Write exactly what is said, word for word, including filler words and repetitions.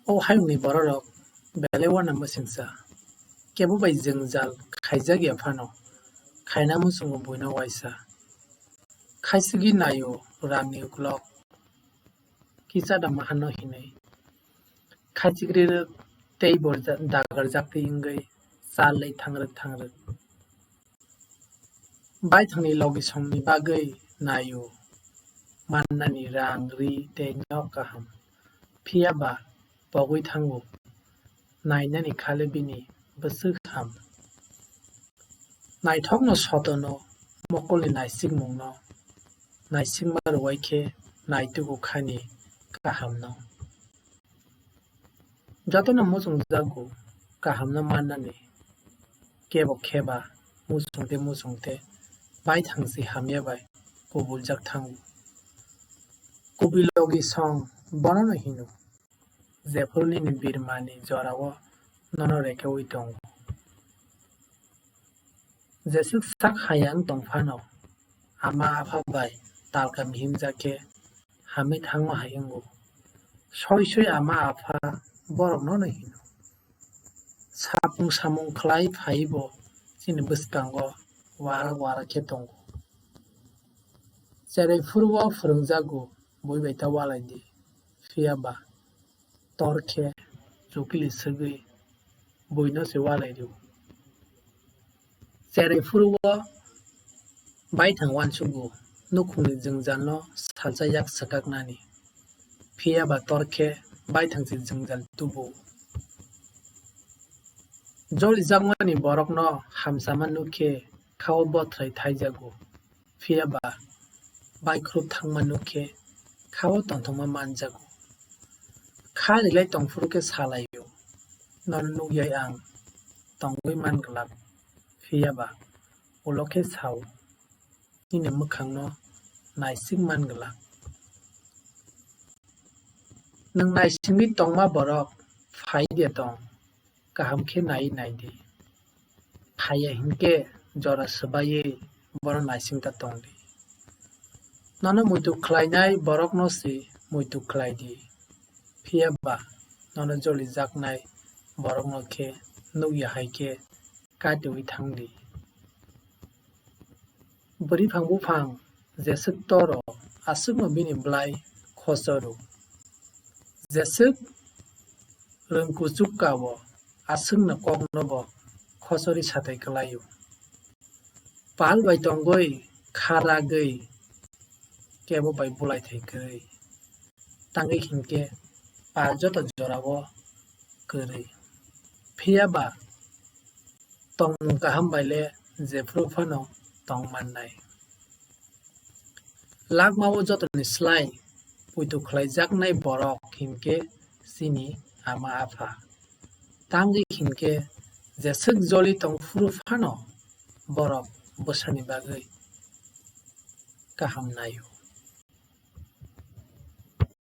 O hayungni bororok belai uanama singsa, kebo bai jwngjal khaijak ya phano, khaina muchungo buino uaisa. Khaichigwi naio rangni uklok, kisa da mahanno hinwi. Khaichigrirwk tei bo dagarjaktwi wngwi chalwi thangrwk thangrwk. Baithangni logisongni bagwi naio mannani rang, ri tei nok kaham. Phiya ba pogwi thango, nainani khale bini bwswk ham. Naithokno sotono mokolni naisikmungno, naisikma rwai khe naitugo khani kahamno. Jotono muchungjago kahamno mannani, kebo kheba muchungte muchungte baithang si hamya bai kubuljak thango. Kubi logisong bonono hino, jephuru nini birmani jorao nono rekeui tongo. Jeswk sak hayang tong phano, ama apha bai talka mihimjak khe hamwi thangma hai wngo. Soi soi ama apha boroknono hino. Sapung samung khlai phaibo chini bwskango wara wara khe tongo. Cherai phuru o phwrwngjago, bui bai ta walai di, phiya ba tor khe chukli swgwi buino se walai rw. Cherai phuru o baithang uansugo, nukhungni jwngjalno salsa yak swkaknani, phiya ba tor khe baithang se jwngjal tubu. Jolijakmani borokno hamsama nuk khe khao bothrai thaijago, phiya ba baikhruk thangma nuk khe khao tongthokma manjago. Kha rilai tongphuru khe salaio, nono nukyai ang tongwi man glak, phiya ba ulo khe sao, nini mwkhangno naising man glak. Nwng naisingwi tongma borok phai de tong, kaham khe nai nai di. Phaiya hinkhe jora swbaiwi bono naising ta tong di. Nono muitu khlainai borokno se muitu khlai di, phiya ba nono jolijaknai borokno khe nukya hai khe katiwi thang di. Bwrwiphang buphang jeswk toro, aswkno bini bwlai khochoro. Jeswk rwng kuchuk kao, aswkno kokno bo khochorwi satai kwlaio. Pal bai tongwi kha ragwi kebo bai bulaithai kwrwi. Tangwi hinkhe pal joto jorao kwrwi. Phiya ba tongmung kaham bai le jephru phano tong mannai. Lakmao jotoni slai poito khlaijaknai borok hinkhe chini ama apha. Tangwi hinkhe jeswk joli tong phuru phano borok bwsani bagwi kaham naio.